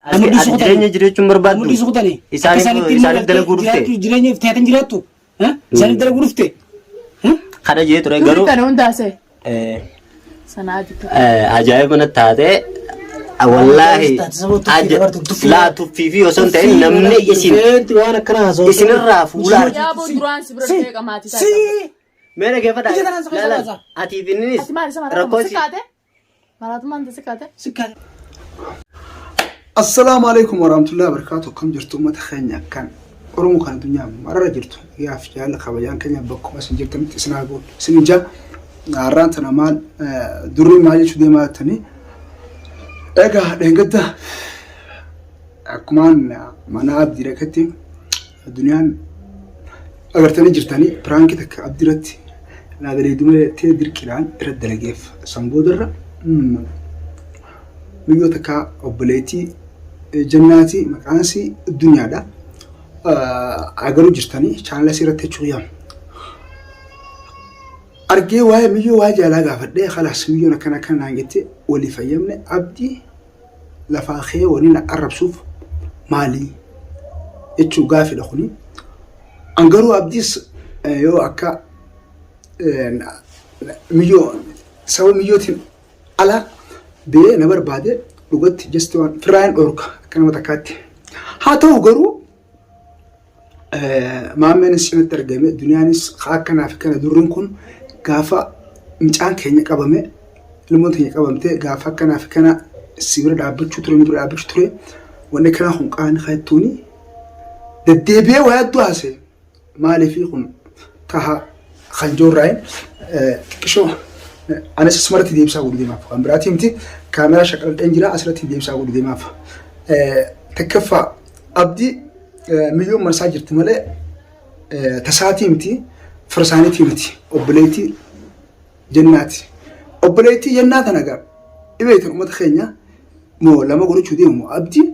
Ati Amma ati jireenya jiraachuun barbaaddu. Amma dhiisu kutanii. Isaaniif isaaniif dalaguu dhufte. Jireenya if teetan jiraattu. Isaaniif dalaguu dhufte. Kana jee ture Durri garuu kana hundaase eh, sanaa jitu. Ajaa'iba natti taate wallaahi Taate sababa tuffii dabartu, tuffii laa tuffii fi osoo hin ta'in namni isin waan akkana haasa'u. isinirraa fuula Yaaboo duraan si bira dhufee qamaatii taate. Si. Mee dhaggeeffadhaa. Ija tanaan si keessa Laala, baasa. atiif inninis Ati maal isa rakkoo maraatummaa si si kaate? Maraatummaan si kaate? Sikkaate. Assalaamu alaikum warahmatullahi wabarakatuh. Akkam jirtu uummata keenya kan Oromoo kan addunyaa marara jirtu. Yaaf jaalala kabajaan keenya bakkuma isin jirtanitti isin haa goonu. Isin ija har'aan tana maal durri maal jechuu deemaa jirtanii. Egaa dheengadda akkumaan mana abdii dhaqetti addunyaan agartanii jirtanii piraankii takka abdii irratti naa daleedu malee jettee dirqiidhaan irratti dalageef. San boodarra miyyoo takka obboleettii jannaati maqaan isii addunyaadha. Agaruu jirtanii chaanala isii irratti jechuu yaam. Argee waa'ee miyyoo waa'ee jaalaa gaafadhee kalaas miyyoon akkana akkana naan jette walii fayyamne abdii lafaa kee wani na arrabsuuf maali jechuu gaafidha kuni. An garuu abdiis yoo akka miyyoo sababa miyyootiin ala bee na barbaade dhugatti just waan firraa hin dhorka akka nama takkaatti. Haa ta'u garuu Maammeenis cinatti argame duniyaanis akkanaa fi kana durriin kun gaafa mucaan keenya qabame ilmoon keenya qabamte gaafa akkanaa fi kana si bira dhaabbachuu ture nu bira dhaabbachuu ture wanni akkanaa kun qaanii kaattuuni deddeebi'ee waa hedduu haasa'e maaliif kun taha kan joorraayin xiqqishoo anis asumarratti deebisaa godhu deemaaf kan biraatii miti kaameraa shaqaladheen jira asirratti deebisaa godhu deemaaf takkaffaa abdii Miyyoon marsaa jirti malee tasaatii miti fira isaaniitii miti obboleettii jennaati. Obboleettii jennaa tana gaa dhibeetan uummata keenya moo lama godhachuu deemu moo abdii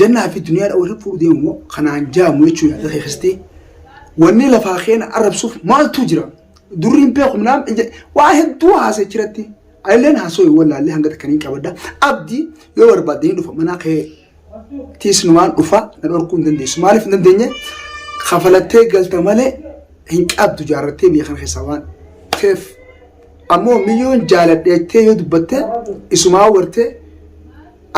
jannaa fi duniyaadha warri fuudhu deemu moo kanaan jaamu jechuu yaada keessatti wanni lafaa keenya arrabsuuf maaltu jira durriin beeku naam waa hedduu haasee jiratti. Anilleen haasoo hin wallaalle hanga takka niin qabadha. Abdi yoo barbaadde ni dhufa manaa kee tiis numaan dhufa na dhorkuu hin dandeessu. Maaliif hin dandeenye kafalattee galta malee hin qabdu jaarrattee biyya kana keessaa waan ta'eef. Ammoo miyyoon jaaladheettee yoo dubbatte isumaa wartee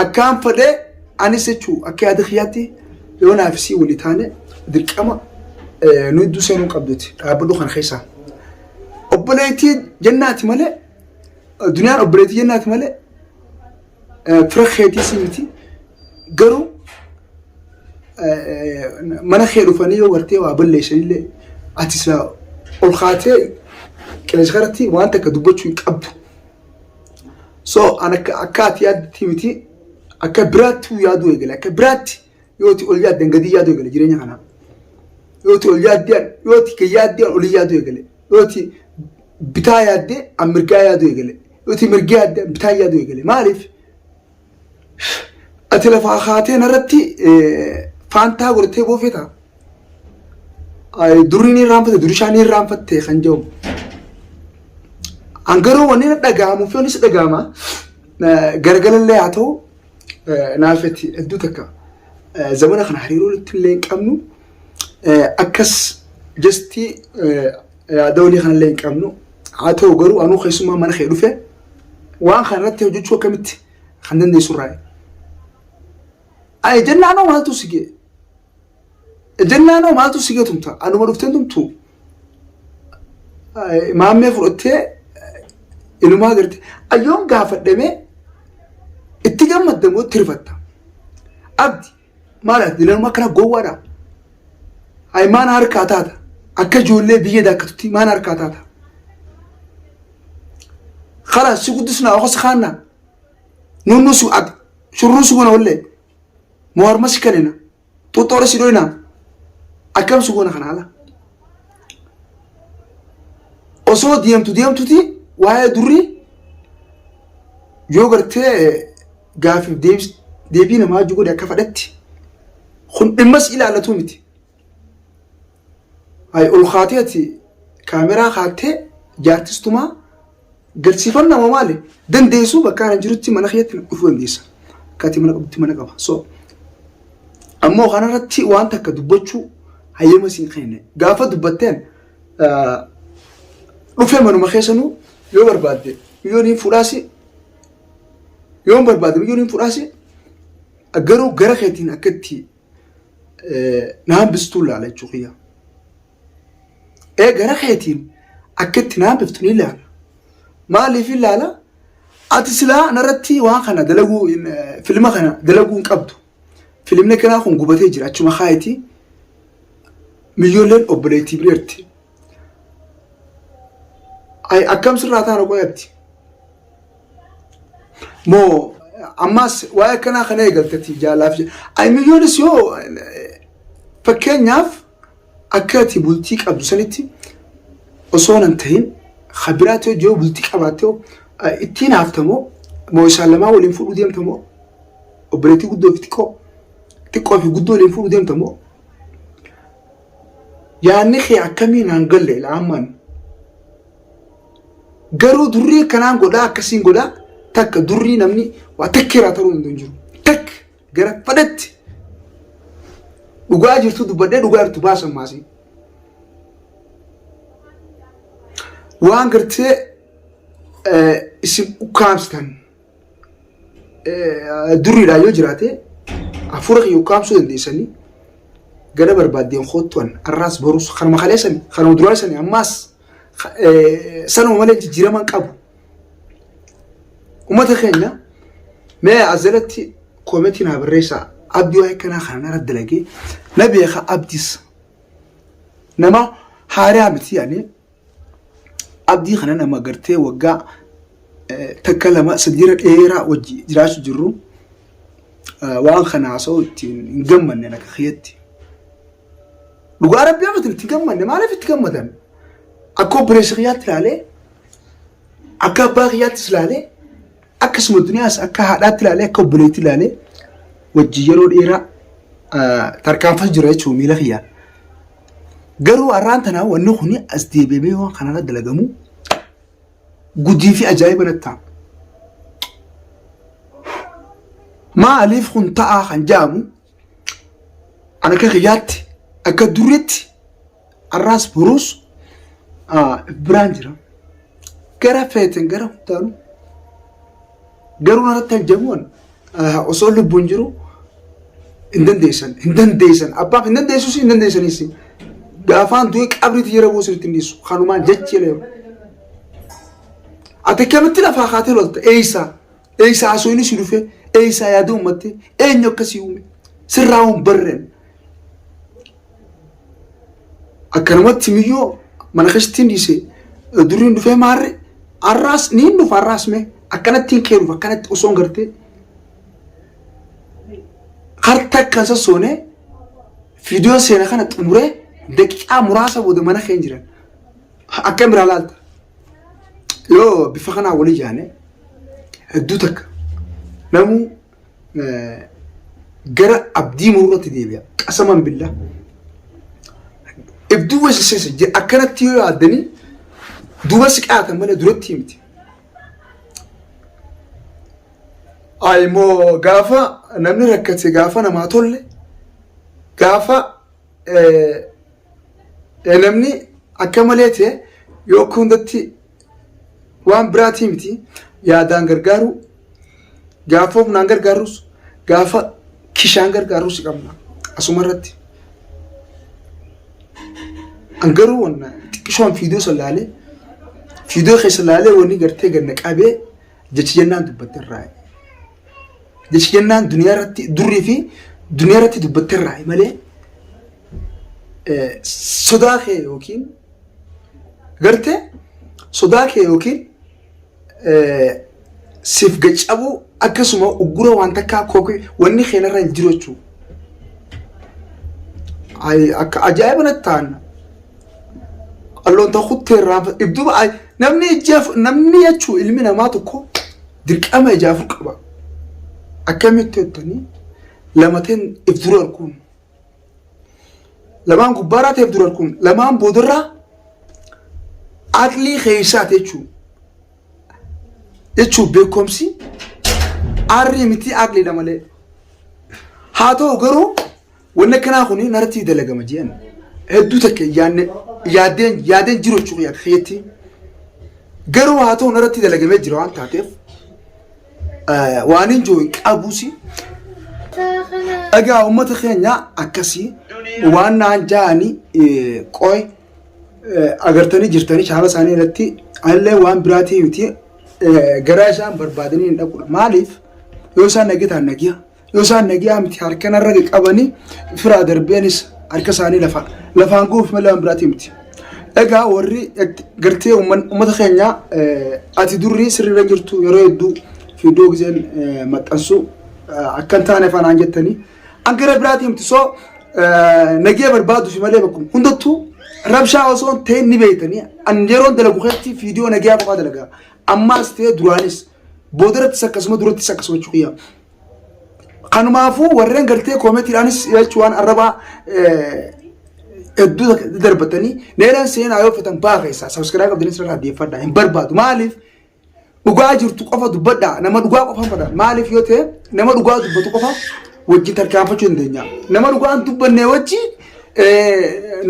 akkaan fedhee anis jechuu akka yaada kiyyaatti yoo naaf isii walii taane dirqama nu hedduu seenuu qabduti dhaabbadhu kana keessaa. Obboleettii jennaati malee Duniyaan obboleettii jennaati malee fira keetii si miti. Garuu mana kee dhufanii yoo gartee waa balleessanillee ati sila ol kaatee qilleensa kanatti waan takka dubbachuu hin qabdu. So an akka akka ati yaaddutti miti akka biraatti yaaduu eegale akka biraatti yoo ati ol yaaddan gadii yaaduu eegale jireenya kanaa. Yoo ati ol yaaddee yoo ati gad yaaddee olii yaaduu eegale. Yoo ati bitaa yaaddee an mirgaa yaaduu eegale. Yoo ati mirga yaaddee an bitaa yaaduu eegale. Maaliif? Ati lafaa kaatee narratti faantaa godhattee boofeeta. Durri ni irraanfatte, durri ishaa ni irraanfatte kan jedhamu. An garuu wanni na dhaga'amu fi wanni si dhaga'ama garagalallee haa ta'u naafetti hedduu takka zamana kana hariiroo nutti illee hin qabnu akkas jastii yaada walii kanallee hin qabnu haa ta'u garuu anuu keessumaa mana kee dhufe waan kana irratti hojjechuu akkamitti kan dandeessu irraa. Ani jennaanoo maaltu si ga'e? Jennaanoo maaltu si ga'e tumta? Anuma dhufteen tumtu. Maammee fudhattee inumaa garte. Ayyoon gaafadhamee itti gammadda moo itti rifatta? Abdi maal ati dilanuma akkana gowwaadha. Ay maan harkaa taata? Akka ijoollee biyya daakkatutti maan harkaa taata? Kalaas si guddisnaa okas kaannaa. Nunnu su shurruu si gona wallee. Moo harma si kanina. Xuxxoora si dhoyna. Akkam si goona kana ala. Osoo deemtu deemtuti waa'ee durri yoo gartee gaafiif deebii namaa hojii godhe akka fedhetti kun dhimma si ilaallatu miti. Ay ol kaatee ati kaameraa kaattee jaartistumaa Garsiifannaa moo maali? Dandeessu bakka ana jirutti mana keetti dhufuu dandeessa. Akka ati mana qabdutti mana qaba. So ammoo kanarratti waan takka dubbachuu hayyama siin kenne. Gaafa dubbatteen dhufee manuma keessanuu yoo barbaadde miliyooniin fuudhaasi yoo barbaadde miliyooniin fuudhaasi garuu gara keetiin akka itti na hambistuu laala jechuu kiyya. Ee gara keetiin akka itti na hambiftu ni ilaala. Maaliif ilaala? Ati silaa narratti waan kana dalaguu filma kana dalaguu hin qabdu. Filimni akkanaa kun gubatee jira achuma kaayiti. Miyyooleen obboleettii bireerti. Ay akkam sirraa taana qoyatti. Moo ammaas waa'ee akkanaa kana eegaltati jaalaaf. Ay miyyoonis yoo fakkeenyaaf akka ati bultii qabdu sanitti osoo nan tahin ka biraatti hojii yoo bultii qabaatte ittiin haftamoo moo isaan lamaa waliin fuudhuu deemtamoo obboleettii guddoo fi xiqqoo xiqqoo fi guddoo waliin fuudhuu deemtamoo yaanni kee akkamiin naan galle la'ammaan garuu durrii akkanaan godhaa akkasiin godhaa takka durrii namni waa takka irraa ta'uu hin jiru takka gara fedhetti dhugaa jirtu dubbadhee dhugaa jirtu baasan maasii. Waan gartee isin ukkaamsitan durriidhaan yoo jiraate hafuura kiyya ukkaamsuu dandeessanii gara barbaaddeen koottuan har'aas borus kanuma kaleessani kanuma duraasani ammaas sanuma malee jijjiirama hin qabu. Uummata keenya mee as jalatti koomentii naa barreessaa abdii waa'ee kanaa kana narra dalagee na beeka abdiis nama haaraa miti yaani abdii kana nama gartee waggaa takka lama sadiira dheeraa wajji jiraachuu jirru waan kana haasa'uu ittiin hin gammanne akka kiyyatti. Dhugaa rabbii amatti itti gammanne maaliif itti gammadan? Akka obboleessa kiyyaatti ilaalee akka abbaa kiyyaattis ilaalee akkasuma duniyaas akka haadhaatti ilaalee akka obboleetti ilaalee wajji yeroo dheeraa tarkaanfatu jira jechuun miila kiyyaan. Garuu har'aan tanaa wanni kun as deebi'amee waan kanarra dalagamu gudii fi ajaa'iba natti ta'a. Maaliif kun ta'aa kan jedhamu An akka kiyyaatti akka duriitti har'aas boruus biraan jira. Gara feeten gara hundaanuu garuu narratti hanjamuun osoo lubbuun jiru hin dandeessan hin dandeessan abbaaf hin dandeessus hin dandeessanis gaafaan du'e qabriitti jira buusu itti hin dhiisu kanumaan jechi leeru. Ati akkamitti lafaa kaatee lolta eeysaa Eeysaa haasooyni si dhufe? Eeysaa yaada uummatte? Eenyu akka si uume? Sirraa hin barreen. Akkanumatti miyyoo mana keessatti hin dhiise duriin dhufee maarre har'aas ni hin dhufa har'aas mee akkanatti hin kee dhufa akkanatti osoo hin gartee harta akkan sassoonee viidiyoo seena kana xumuree daqiiqaa muraasa booda mana kee hin jiran akkam biraa laalta. Yoo bifa kanaan walii jaane hedduu takka namuu gara abdii mururratti deebi'a. Qasaman billaa. Ibduu wasiseessa akkanatti yoo yaaddanii duuba si qaatan malee duratti miti. Ayi moo gaafa namni rakkate gaafa namaa tolle gaafa Namni akka malee ta'e yoo akka hundatti waan biraatii miti yaadaan gargaaruu gaafa humnaan gargaarrus gaafa kishaan gargaarrus qabna asuma irratti. An garuu wanna xiqqishoon fiidoo san laalee fiidoo keessa laalee wanni gartee ganna qabee jechi jennaan dubbatte irraa. Jechi jennaan duniyaa irratti durrii fi duniyaa irratti dubbatte irraa malee sodaa kee yookiin gartee sodaa kee yookiin siif gaccabuu akkasuma uggura waan takkaa kookii wanni keenarra hin jiru jechuudha. Akka ajaa'iba natti ta'an. Alloon tokkotti irraa ibduba namni ijaaf namni jechuu ilmi namaa tokko dirqama ija afur qaba. Akkamitti jettanii lamateen if dura arguun lamaan gubbaarraa ta'e if dura arguun lamaan boodarraa aqlii keessaati jechuudha. Jechuun beekumsi aarrii miti aqliidha malee. Haa ta'u garuu wanni akkanaa kun narratti dalagama jedhan hedduu takka yaadne yaaddeen yaadeen jiru jechuudha akka kiyyatti. Garuu haa ta'u narratti dalagamee jira waan taateef waan hin jiru hin qabuusi. Egaa uummata keenya akkasii waan naan ja'anii qoy agartanii jirtanii chaala isaanii irratti anillee waan biraatii miti garaa isaan barbaadanii hin dhaqudha. Maaliif yoo isaan nagee ta'an nagiya yoo isaan nagiyaa miti harka narra qabanii firaa darbeenis harka isaanii lafa lafaan guuf malee waan biraatii miti. Egaa warri gartee uummata keenya ati durrii sirriirra jirtu yeroo hedduu fiidoo giseen maxxansu akka hin taane fanaan jettanii an gara biraatii miti soo nagee barbaaduuf malee bakkuma hundattuu rabshaa osoo hin ta'in ni beektanii an yeroon dalagu keessatti fiidiyoo nagiyaa qofaa dalagaa ammaas ta'e duraanis boodarattis akkasuma durattis akkasuma jechuudha. Kanumaafuu warreen gartee koometiidhaanis jechuu waan arrabaa hedduu darbatanii neelaan seenaa yoo fetan baa keessaa sabskiraayib qabdanii sirraa deeffadhaa hin barbaadu maaliif dhugaa jirtu qofa dubbadhaa nama dhugaa qofa fadha maaliif yoo ta'e nama dhugaa dubbatu qofa wajjin tarkaanfachuu dandeenya nama dhugaan dubbanne wajji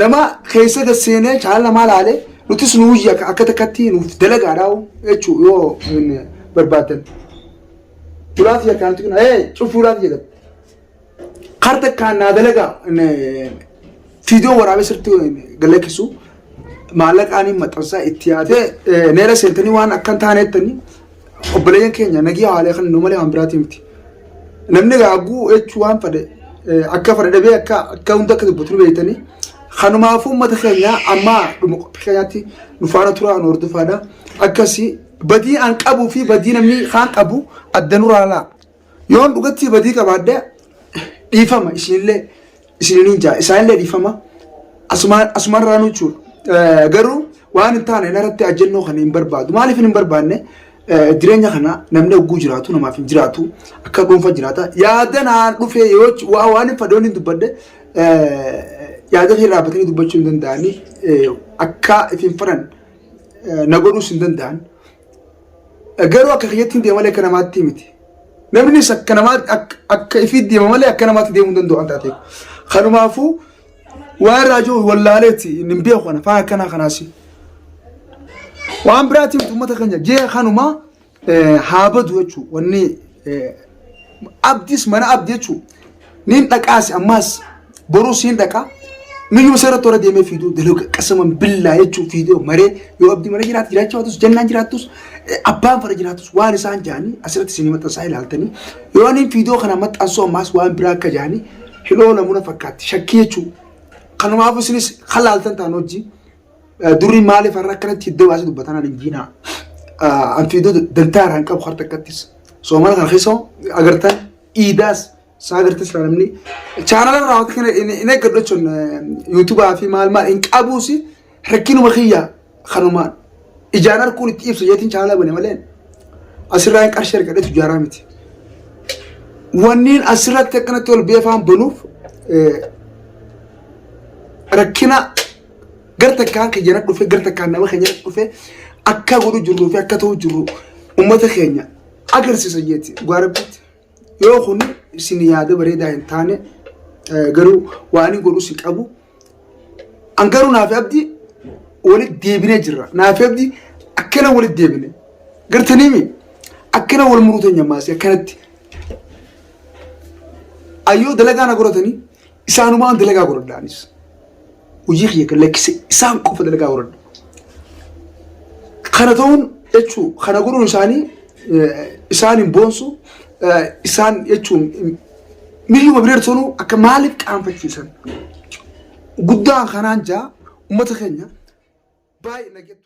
nama keessa gad seenee chaala namaa laale nutis nuuyya akka takkatti nuuf dalagaadhaa jechuu yoo barbaadan. Ulaati yakkaan tuqina ee cufii ulaati jedhama. Karta kaan naa dalagaa fiidiyoo waraabee sirriitti galakkisu maallaqaan maxxansaa itti yaadee neera seentanii waan akka hin taane jettanii obboleeyyan keenya nagii haalee kan nu malee waan biraatii miti. Namni gaaguu jechuu waan fedhe akka fedhe dhabee akka akka hunda akka dubbatu nu beektanii kanumaafuu uummata keenya ammaa dhuma qophii keenyaatti nu faana turaa nu hordofaadha akkasii Badii an qabuu fi badii namni kaan qabu adda nurraa laa. Yoon dhugatti badii qabaadhe dhiifama isinillee isiniin jaa isaanillee dhiifama asumaan asumarraa nu jechuudha. Garuu waan hin taane narratti ajjennoo kana hin barbaadu. Maaliif hin barbaanne jireenya kana namni hogguu jiraatu namaaf hin jiraatu akka dhuunfa jiraata. Yaada naan dhufe yoo waan hin fadhoon hin dubbadhe yaada kee dhaabbatanii dubbachuu hin danda'anii akka ifiin fadhan na godhuus hin danda'an. Garuu akka kiyyatti hin deema malee akka namaatti miti. Namnis akka namaatti akka ifii deema malee akka namaatti deemuu hin danda'u waan taateef. Kanumaafuu waan raajoo wallaaleeti hin beeku kana faan akkanaa kanaas. Waan biraatiin uummata keenya jee kanumaa haa badu jechuun wanni abdis mana abdi jechuun niin dhaqaas ammaas boruus niin dhaqa miyyuma seera toora deemee fiiduu dalaga qasaman billaa jechuun fiiduu maree yoo abdii mana jiraatu jiraachuu baatus jannaan jiraattus abbaan fara jiraatus waan isaan jaanii asirratti isin maxxansaa ilaaltanii yoo niin fiidoo kana maxxansuu ammaas waan biraa akka jaanii hidhoo lamuna fakkaatti shakkii jechuun kanumaaf isinis kalaaltan ta'an hojii Durri maaliif har'a akkanatti iddoo baasee dubbatan ani jiinaa. An fiidoo dantaa irraa hin qabu har'a takkattis. Soomana kana keessa agartan iidaas isaa agartas irraa namni chaanala irraa wanta kana hin eeggadhu jechuun yuutubaa fi maal maal hin qabuus rakkinuma kiyya kanumaan ijaan arguun itti ibsa jeetiin chaanala bane malee asirraa hin qarshii argadhe tujaaraa miti. Wanniin asirratti akkanatti ol beefaan banuuf rakkina gar takkaan keenya dhufe gar takkaan nama keenya dhufe akka godhu jirruu fi akka ta'u jirru uummata keenya agarsiisa jeeti dhugaa rabbitti. Yoo kun isin yaada bareedaa hin taane garuu waan hin godhu si qabu. An garuu naaf abdii walitti deebinee jirra. Naaf abdii akkana walitti deebine. Gartaniimi akkana wal muruu teenya maasii akkanatti. Ayyoo dalagaa na godhatanii isaanumaan dalagaa godhadhaanis. Hojii kiyya kan lakkise isaan qofa dalagaa godhadha. Kana ta'uun jechuun kana godhuun isaanii isaan hin boonsu isaan jechuun miyyuma bireertoonuu akka maaliif qaanfachiisan. Guddaan kanaan jaa uummata keenya baay'ee nageettu.